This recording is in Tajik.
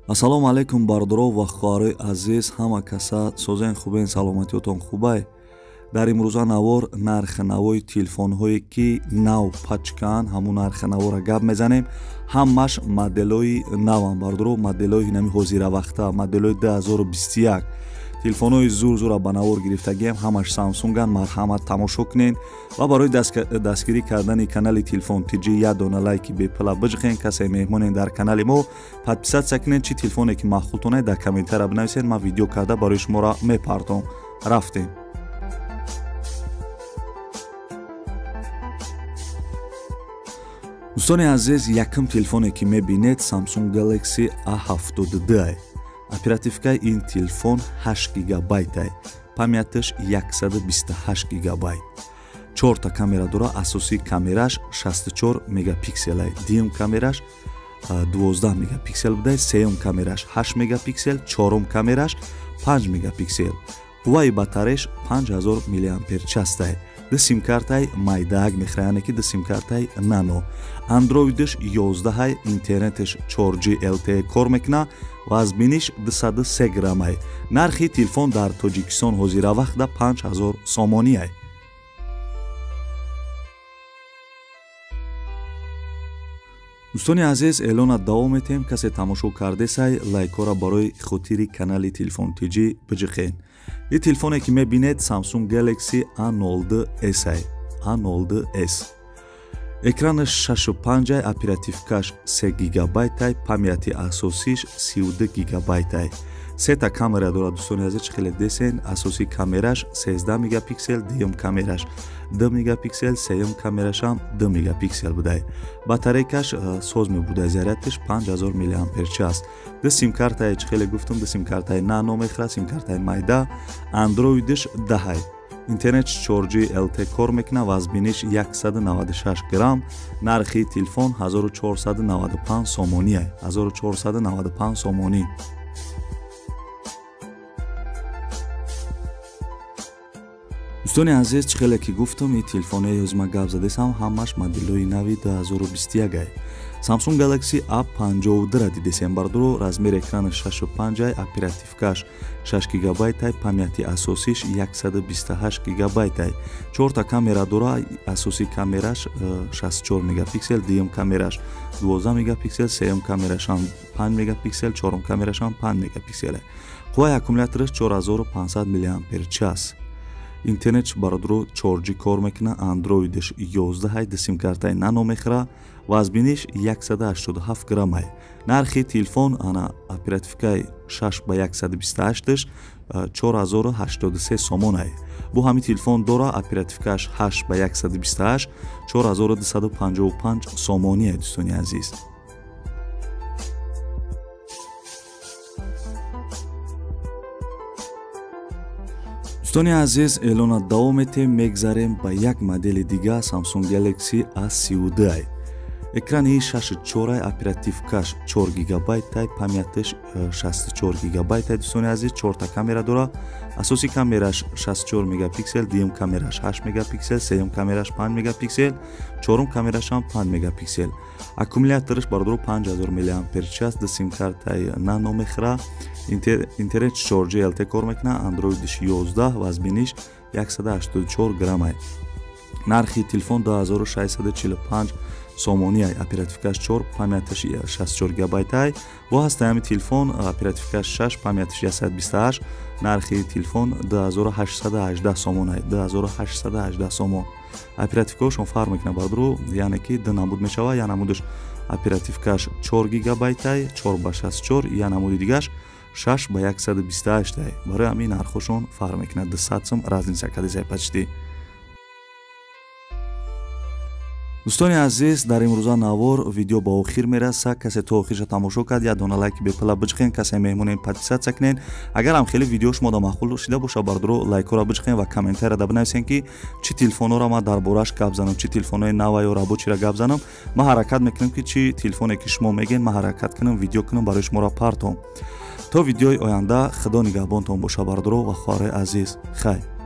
Ассалому алайкум бародаро ва хоҳарои азиз, ҳама каса созен хубен, саломатиётон хубай. Дар имрӯза навор нархи навои телефонҳое ки нав пачкаанд, ҳамун нархи навора гап мезанем. Ҳамаш моделҳои навам бародаро, моделҳои нами ҳозиравақта, моделҳои 2021. Телефонҳои зур-зура ба навор гирифтагием, ҳамаш Самсунган, марҳамат тамошо кунед ва барои дастгирӣ кардани канали Телефон ТЖ як дона лайки бепула биҷиқен. Касе меҳмонен дар канали мо, подписаться кунед, чӣ телефоне ки маъқултонае дар комментария бинависед, ман видео карда барои шуморо мепартом. Рафтем. Дӯстони азиз, якум телефоне ки мебинед Samsung Galaxy A72. Оперативкаи ин телефон 8 гигабайтай, памяташ 128 гигабайт. Чорта камера дора, асосии камераш 64 мегапикселай, дуюм камераш 12 мегапиксел будай, сеюм камераш 8 мегапиксел, чорум камераш 5 мегапиксел. Қувваи батареяш 5000 миллиампер частай. Ду симкартаи майдаак мехӯра, яъне ки ду симкартаи нано. Андроидш 11, интернетш 4G LTE кор мекуна, вазбиниш 203 граммай. Нархи телефон дар Тоҷикистон ҳозиравақта 5000 сомониай. Дӯстони азиз, эълона давом метиҳем. Касе тамошо кардесай, лайкҳоро барои хотири канали Телефон ТЖ биҷиқен. Ин телефоне ки мебинед Samsung Galaxy A02s ай, A02s. Экранаш 6.5 ай, оперативкаш 3 гигабайтай, памяти асосиш 32 гигабайтай. Сета камера дорад, дӯстони азиз, чӣ хеле десен, асосии камераш 13 мегапиксел, дуюм камераш 2 мегапиксел, сеюм камерашам 2 мегапиксел будай. Батарейкаш соз мебудай, зарядташ 5000 миллиампер час. Ду симкартаи, чӣ хеле гуфтам, ду симкартаи нано мехӯрад, симкартаи майда, андроидш 10. Интернет 4G LTE кор мекунад, вазбиниш 196 грамм. Нархи телефон 1495 сомонӣ, 1495 сомонӣ. Дӯстони азиз, чӣ хеле ки гуфтам, ин телефонҳои ҳозир ман гап задесам, ҳамаш моделҳои нави 2021 ай. Samsung Galaxy A52-ра дидесем бародаро, размери экранаш 6.5 ай, оперативкаш 6 гигабайтай, памяти асосиш 128 гигабайтай. Чорта камера дора, асосии камераш 64 мегапиксел, дуюм камераш 12 мегапиксел, сеюм камерашам 5 мегапиксел, чорум камерашам 5 мегапиксел. Қувваи аккумулятораш 4500 миллиампер час. Интернет бародаро 4G кор мекунад, андроидш 11, ду симкартаи нано мехӯра, вазбиниш 187 граммай. Нархи телефон ана оперативкаи 6 ба 128 4083 сомонай. Бу ҳамин телефон дора оперативкааш 8 ба 128 4255 сомоние, дӯстони азиз. Дӯстони азиз, эълона давом метиҳем, мегзарем ба як модели дига Samsung Galaxy A32. Экрани 6.4, оперативкаш 4 гигабайтай, памяташ 64 гигабайтай. Дӯстони азиз, чорта камера дора, асосии камераш 64 мегапиксел, дуюм камераш 8 мегапиксел, сеюм камераш 5 мегапиксел, чорум камерашам 5 мегапиксел. Аккумулятораш бародаро 5000 миллиампер час, ду симкартаи нано мехӯра, интернет 4G LTE кор мекунад, андроидш 11, вазбиниш 184 граммай. Нархи телефон 2645 сомонӣ, оперативкаш 4, памяташ 64 гигабайтай. Бо ҳастаи ҳамин телефон оперативкаш 6, памяташ 128, нархи телефон 2818 сомонай, 2818 сомон. Оперативкаҳошон фарқ мекунад бародаро, яъне ки ду намуд мешавад, як намудаш оперативкаш 4 гигабайтай, 4 ба 64, як намуди дигаш 6 ба 128. Барои ҳамин нархҳошон фарқ мекунад, 200 сом разница кардесай почти. Дӯстони азиз, дар имрӯза навор видео ба охир мерасад. Касе то охирша тамошо кард, як дона лайки бепула биҷиқен, касе меҳмонен подписаться кунен. Агар ҳам хеле видео шумо да маъқул шида боша, бародаро, лайкҳоро биҷиқен ва комментария да бинависен, ки чӣ телефонҳоро ман дар борааш гап занам, чӣ телефонҳои нава ё рабочиро гап занам. Ман ҳаракат мекунам, ки чӣ телефоне ки шумо мегӯед, ман ҳаракат кунам, видео кунам, барои шуморо партом. То видеои оянда Худо нигаҳбонтон боша, бародаро ва хоҳарои азиз. Хайр.